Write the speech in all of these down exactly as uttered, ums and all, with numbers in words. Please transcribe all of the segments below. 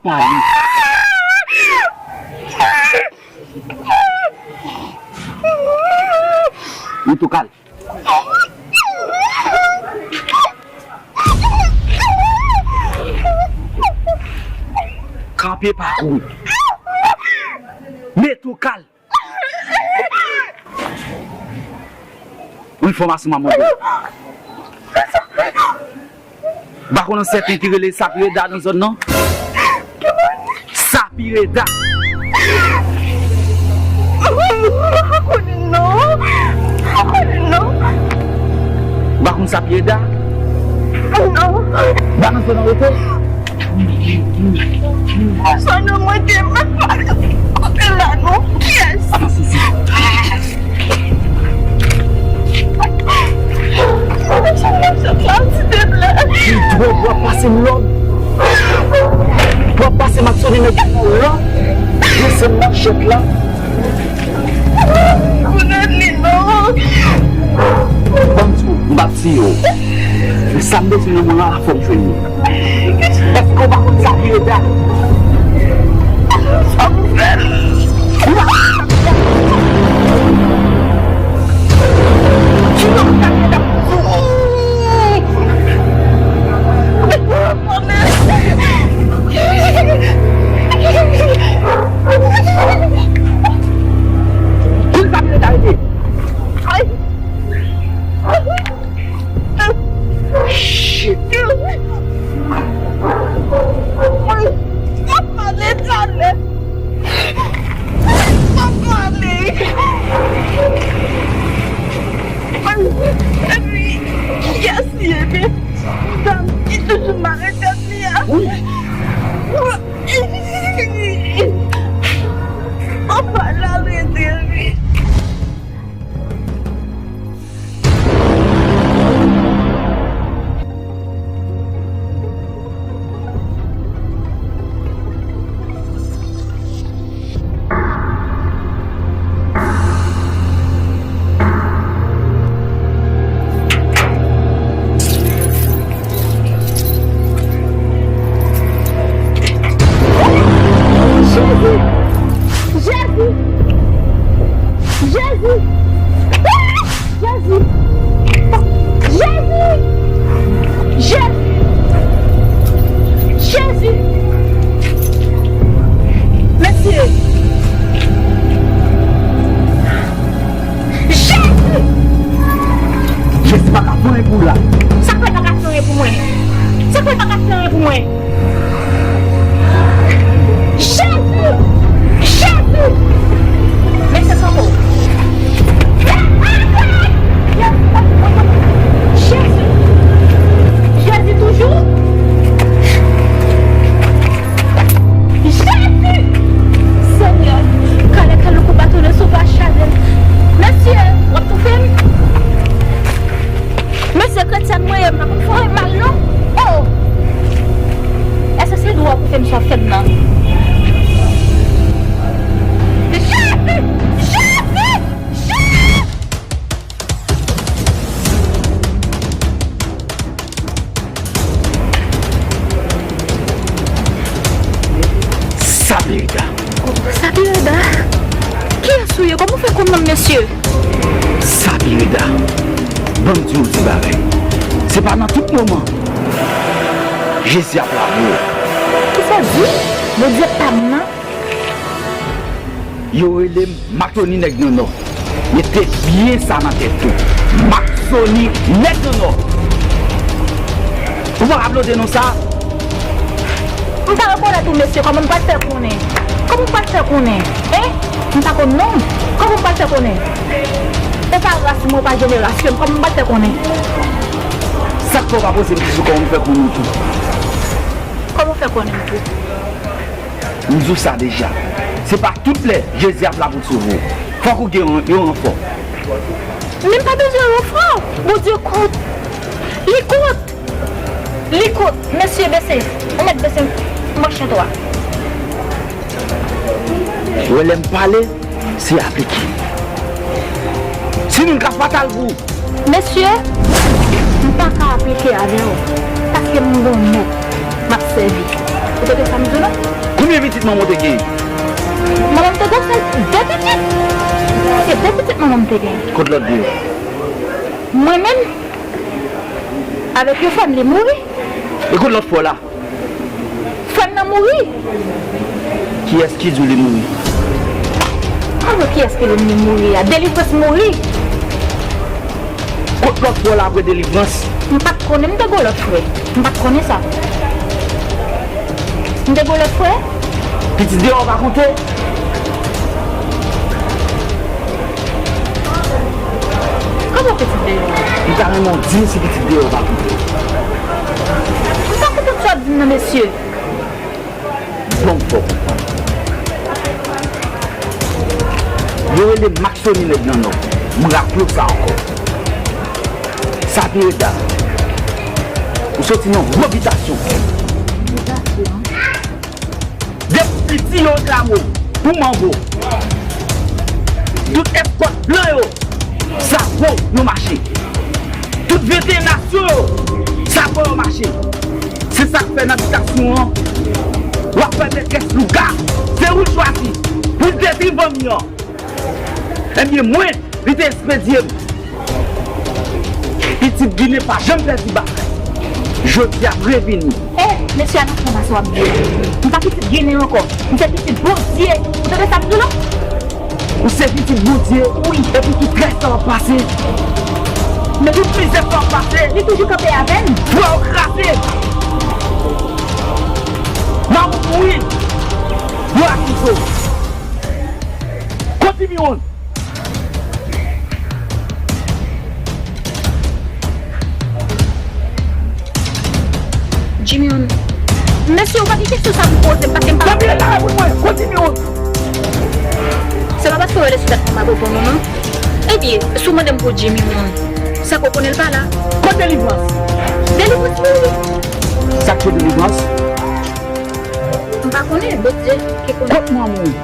Pale. Li tou kal. Kanpe pa kouri. Mete w kal. Yon enfòmasyon m ap mande w. Ou pa konn yon sèten ki rele Sapireda nan zòn nan? Sapireda. Mwen pa konnen non. Mwen pa konnen non. Ou pa konn Sapireda? Non. Ou pa nan zòn nan rete? Sa nan mwen te mwen pa kote la non. Kiyès? Ki dwòg w ap pase m lòd? W ap pase m ak soni nèg yo lòd? Lese m manchèt la. Ban m di w, m p ap tiye w. Men sa m bezwen nan mwen an la, fò m jwenn li. Èske w pa konn Sapireda? Sa pou fè l. Ki Sapireda rete? Shit. Mwen pale talè. Mwen pale. Epi, kiyès li ye, men? Dam ki toujou mare tèt li a. Wi. Mwen pale al rete, wi. Jezi! Jezi! Jezi! Jezi! Jezi! Jezi! Jezi! Mesye! Jezi! Jezi pa ka fè anyen pou w la. Sa k fè l pa ka fè anyen pou mwen? Sa k fè l pa ka fè anyen pou mwen? Jezi! Jezi! Men se sango. Jezi! Jezi toujou! Jezi! Senyè, kalè kaloukou batone sou pa chale m. Mesye, w ap toufe m? Mesye, kretyèn mwen ye, m pa konn fè anyen mal non. Oh! Èske se dlo w ap toufe m sa w ap fè m nan? Jezi! Jezi! Jezi! Sapireda. Sapireda? Kiyès ou ye? Kòman w fè konn non m, mesye? Sapireda, ban m di w ti bagay. Se pa nan tout moman Jezi ap la pou ou. Kisa w di? Bondye pa m nan? Yo rele m Matoni nèg nan nò. Mete byen sa nan tèt ou. Matoni nèg nan nò. Ou pa ka blode non sa? M pa rekonèt ou, mesye. Kòman m pral fè konnen? Kòman m pral fè konnen? Hein? M pa konn non. Kòman m pral fè konnen? Ou pa ras mwen, ou pa jenerasyon m. Kòman m pral fè konnen? Sa k fè w pa poze m kesyon kòman m fè konnen w tou? Kòman w fè konnen m tou? M di w sa deja. Se pa tout lè Jezi ap la pou l sove w. Fòk ou gen yon, yon ranfò. Men m pa bezwen ranfò. Bondye kout. Li kout. Li kout. Mesye, bese. Ou mèt bese manchèt ou a. Ou wè lè m pale, se aplike. Si moun k ap fatal pou ou, Mesye, m pa ka aplike avè w, paske m gon mèt m ap sèvi. Ou tande sa m di w la? Konbyen pitit manman w te gen? Manman m te gwosè de pitit. Se de pitit manman m te gen. Kot lòt de yo? Mwen menm, avèk yon fanm li mouri. E kot lòt frè w la? Frè m nan mouri. Kiyès ki di w li mouri? Avan kiyès ki di m li mouri a? Delivrans mouri. Kot lòt frè w la apre Delivrans? M pa t konnen m te gen lòt frè. M pa t konnen sa. M te gen lòt frè? Pitit deyò pa konte? Kòman pitit deyò? M ta renmen w di m si pitit deyò pa konte. M pa konprann sa w ap di m nan, mesye. Bon, m fè w konprann. Yo rele Maxoni nèg nan Nò. M raple w sa ankò. Sapireda, ou soti nan gwo bitasyon. Depi piti yo reklame w pou mango. Tout eskòt blan yo, sa gwo yo mache. Tout venteyen nasyon yo, sa gwo yo mache. Se sa k fè nan bitasyon an, w ap fè mètrès louga, se ou l chwazi pou l detri fanmi an. Ebyen, mwen, li te espedye m. Pitit Ginen pa janm pèdi batay. Jodi a, m revini. Eh, mesye, a nan fòmasyon w ap di. M pa pitit Ginen ankò. M se pitit Bondye. Ou tande sa m di w la? Ou se pitit Bondye? Wi. Epi tout trèz sa w ap pase. Men tout mizè sa w ap pase. Li toujou kanpe avè m. Frè w kraze. Mamoun mouri. Yo akize w. Kot Jimmy One? Jimmy One. Mesye, ou pa gen kesyon sa pou poze m, paske m pa... Fè pye la pou mwen, kot Jimmy One? Se pa paske w rele sou tèt mwen m ap reponn ou non. Ebyen, si w mande m pou Jimmy One, sa ke w konnen l pa la? Kot Delivrans? Delivrans mouri. Sa k fè Delivrans? M pa konnen, Bondye ki konnen. Kot manman w?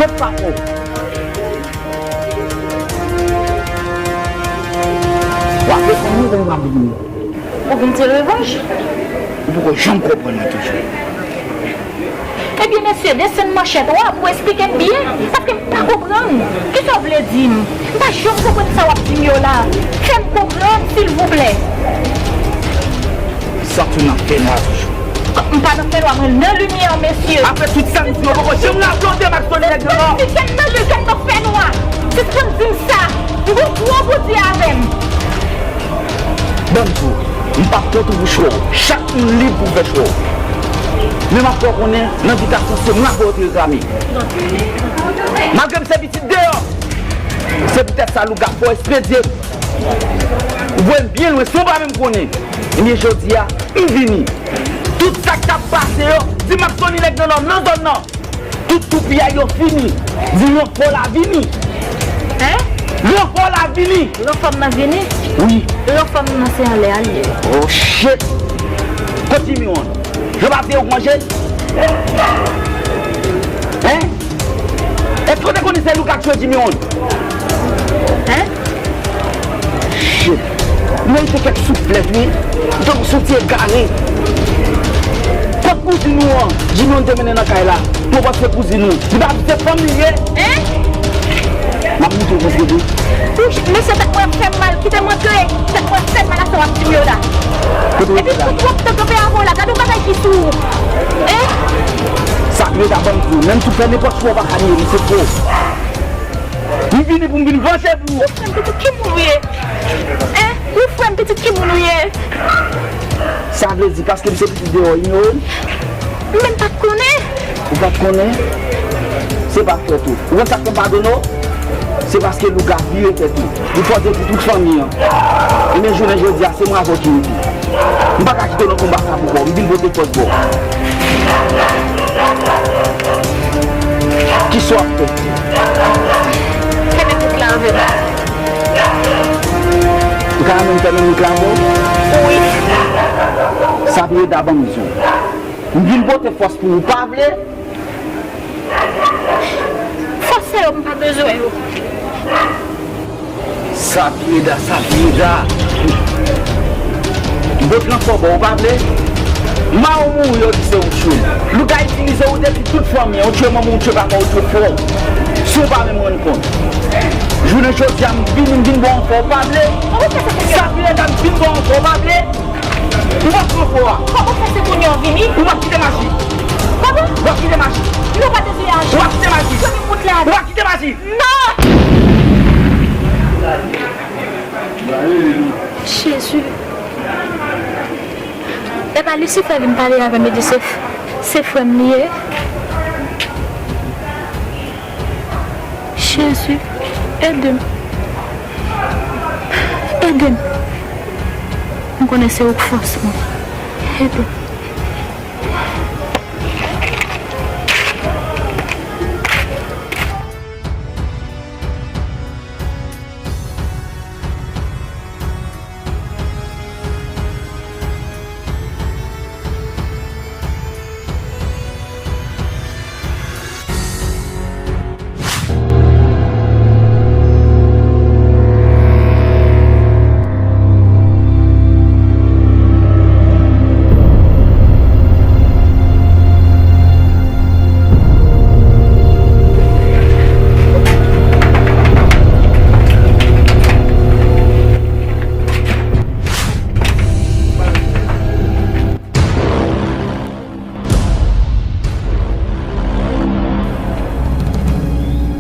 Kot papa w? W ap reponn mwen, w ap vini. Ou vin tire revanj? Ou poko janm konprann mwen toujou. Ebyen, mesye, desann manchèt ou a pou esplike m byen, paske m pa konprann. Kisa w vle di m? M pa janm konprann sa w ap di m yo la. Fè m konprann, silvouplè. Sa tou nan fènwa toujou. M pa nan fènwa, mwen nan limyè, mesye. Apre tout sa m di yo, poko janm rakonte m ak Tony nèg yo non. Mesye, kèm nan li, kèm nan fènwa. Sispann di m sa. M gon gwo Bondye avè m. Ban m di w, m p ap kont ou pou cho w. Chak moun lib pou fè cho w. Men m ap fè w konnen, nan bitasyon se mwen avè w te reklame. Malgre m se pitit deyò, se poutèt sa louga fè w espedye m. Ou voye m byen lwen, san w pa menm konnen. Ebyen, jodi a, m vini. Tout sa k t ap pase yo, di m ak Tony nèg nan nò, nan zòn nan. Tout toupiyay yo fini. Di lanfò la vini. Hein? Lanfò la vini. Lanfò m nan vini? Wi. Lanfò m nan se anlè a l ye. Oh shit. Kot Jimmy One? Yo pa vle yo manje l? Hein? Èske w te konnen se louga k tchwe Jimmy One? Hein? Shit. M merite kèk souflèt wi. M tankou soti egare. Kot kouzin ou an? Jimmy One te mennen nan kay la. Pou w panse kouzin ou. Li pa se fanm li ye? Hein? M ap montre w, mesye. Wouch, mesye, tèt mwen ap fè m mal. Kite m rantre. Tèt mwen ap fè m mal a sa w ap di m yo la. Epi pou twòp tan kanpe avè w la, gade yon bagay ki sou ou. Hein? Sa dwe ta ban m di w. Menm si w fè nenpòt chwa, w pa ka nye li, se fo. M vini pou m vin vanje pou ou. Ou frè m, pitit ki moun ou ye? Hein? Ou frè m, pitit ki moun ou ye? Sa vle di, paske m se pitit deyò, inyore m? M menm pa t konnen. Ou pa t konnen? Se pa fòt ou. Ou konn sa k fè m padone w? Se paske louga vire tèt ou. Li fè w detwi tout fanmi an. Ebyen, jounen jodi a, se mwen avè w ki rete. M pa ka kite w nan konba sa pou kò w. M vin pote fòs ba w. Kisa w ap fè? Fèmen wout la avè m. Ou ka renmen m fèmen wout la avè w? Wi. Sapireda, ban m di w. M vin pote fòs pou ou, pa vle? Fòs sa yo, m pa bezwen yo. Sapireda, Sapireda. M pot lanfò ba w, ou pa vle? Mawo mouri, yo di se ou tchwe l. Louga itilize ou depi tout fanmi an. Ou tchwe manman, ou tchwe papa, ou tchwe frè w. San w pa menm rann kont. Jounen jodi a, m vini, m vin ba w anfò, ou pa vle. Kòman w fè sa pou sa ki reta, m vin ba w anfò, ou pa vle. Ou p ap pran fò a. Kòman w fè se kounye a w vini? Ou p ap kite maji. Kòman? W ap kite maji. Nou pa dezire aji. W ap kite maji. Kòman w fout la? W ap kite maji. Non! Jezi. Epa Lisifè vin pale avè m, li di se, se frè m li ye. Jezi, ede m. Ede m. M konnen se ou k fòs mwen. Ede m.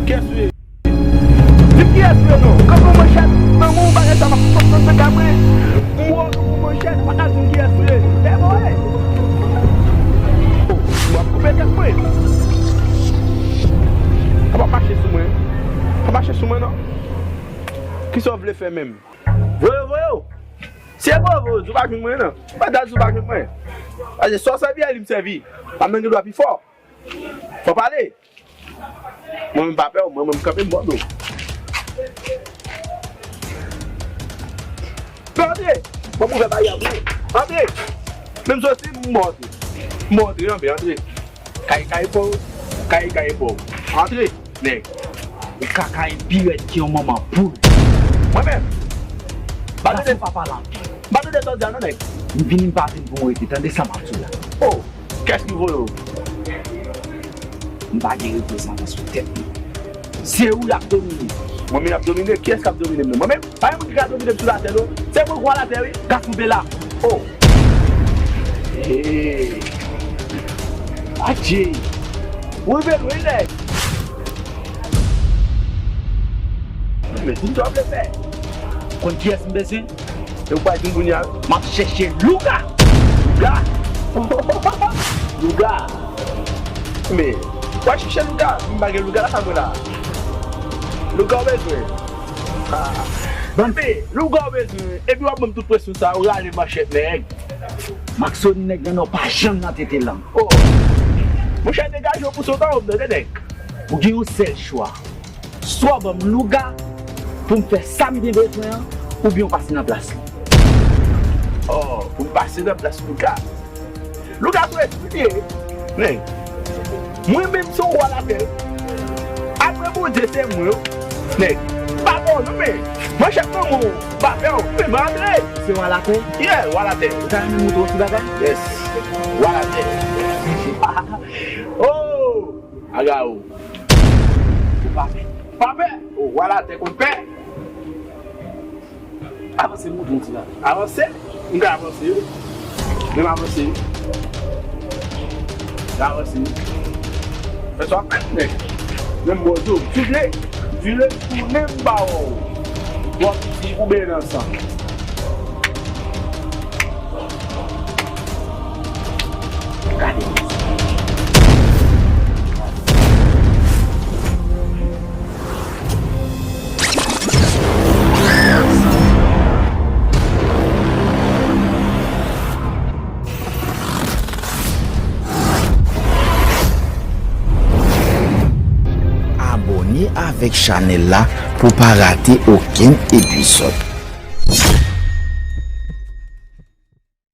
Kiyès ou ye? Di m kiyès ou ye non. Kanpe yon manchèt nan men w, bagay sa m ap fòt nan tèt mwen. M wè w kanpe yon manchèt, ou pa ka di m kiyès ou ye. Dèyè mwen, ey. Oh, w ap koupe tèt mwen. Sa p ap mache sou mwen. Sa p ap mache sou mwen non. Kisa w vle fè menm? Voye w, voye w. Si e voye w voye w, di w pa jwenn mwen non. Ou pa ta di w pa jwenn mwen. Paske sa w sèvi a li m sèvi. Pa m nan gen dwa pi fò. Fò pale. Mwen menm pa pè w, mwen menm kanpe m bò do. Fè antre. Mwen pou fè bagay a pou ou. Antre. Menm si w se m bò antre. M bò antre, antre, antre. Kay kay pa w, kay kay pa w. Antre. Nèg, ou kaka e pi rèd ke yon manman poul. Mwen menm? M pa tande. Gason pa pale anpil. M pa tande sa w di a non, nèg. M vini, m pa vin pou m rete, tande sa m ap di w la. Oh, kiyès ki voye w? M pa gen reprezantan sou tèt mwen. Se ou y ap domine. Mwen menm y ap domine? Kiyès k ap domine m nan? Mwen menm? Pa gen moun ki ka domine m sou latè non. Se mwen k wa latè wi. Gason Bela. Oh. Hey. Adje. Ou rive lwen, nèg. Men di m sa w vle fè. Konn kiyès m bezwen? E ou pral di m kounye a? M ap chèche Louga. Louga? Louga? Men, w al chèche Louga? M pa gen Louga lakay mwen la. Louga w bezwen? Ah. Bann, men, Louga w bezwen? Epi w ap ban m tout presyon sa, ou rale manchèt, nèg. Maxoni nèg nan nò pa janm nan tete lang. Oh. Monchè, degaje w pou sot anwo m tande, nèg. Ou gen yon sèl chwa. Swa w ban m Louga pou m fè sa m gen bezwen an, oubyen w pase nan plas li. Oh, pou m pase nan plas Louga. Louga sou espri li ye. Nèg, mwen menm se yon wa latè. Apre Bondye se mwen. Nèg, pa bon non men. Manchèt nan men w, pa pè w. Men m antre. Se wa latè? Yeah, wa latè. Ou ta renmen montre yon ti bagay? Yes. Wa latè. Oh! Aga ou. Ou pa pè. Pa pè. Ou wa latè konn pè. Avanse, montre yon ti bagay. Avanse? M ka avanse wi. Men m avanse wi. M ka avanse wi. Fè sa w ap fè, nèg. Men m ba w di w, si w vle, vire tounen m ba w. Bò piti ou benyen nan san. Gade. Abòne avèk chanèl la pou w pa rate okenn epizòd.